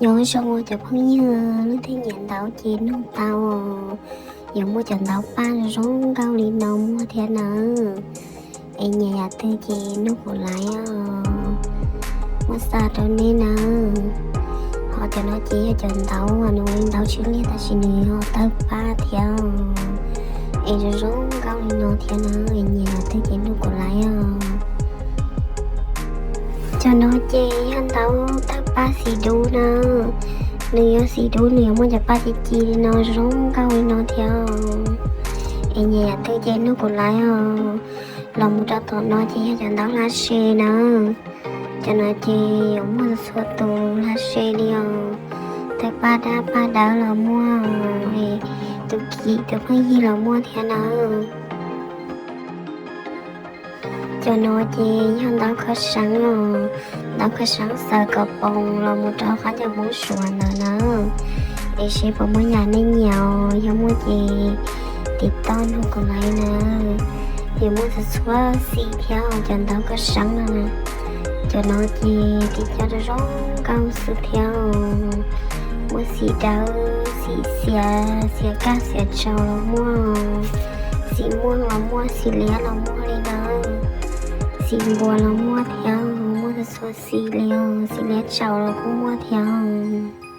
Nyob zoo cov phooj ywg, leej twg nyiam ntaub ces nug tau. Yuav muaj cov ntaub paj zoo nkauj li no muag thiab nawb. Es nyiam yam twg ces nug kuv laiv os, muab xa rau nej nawb. Ho cov no ces yog cov ntaub uas nws ua li ntaub tswb liag tab sis nws ho tawg paj thiab. Es zoo zoo nkauj li no thiab nawb, es nyiam yam twg ces nug kuv laiv os. Cov no ces yog ntaub tawg paj xim dub na. Nws yog xim dub, nws yuav muaj cov paj ci ci li no zoo nkauj li no thiab. Es nyiam yam twg ces nug kuv laiv os. Los mus rau tom no ces yog cov ntaub hla se na. Cov no ces yuav muaj txhua tus hla se li os. Tawg paj dab paj dawb los muaj, tus kim tus pheej yig los muaj thiab nawb. Cov no ces yog ntaub khawb seeb os, ntaub khawb seeb xaws kom poos los mus rau qab cov Hmoob Suav ntawd na. Es seb puas muaj yam nej nyiam, yog muaj ces tiv toj nug kuv laiv na. Yuav muaj txhua txhua xim thiab os, cov ntaub khawb seeb no na. Cov no ces tiv co rau zoo nkauj xwb thiab os. Muaj xim dawb, xim xiav, xiav kaj xiav tsaus los muaj, xim muag los muaj, xim liab los muaj li na. Xim npua los muaj thiab, muaj txhua txhua xim li os, xim liab tsaus los kuj muaj thiab.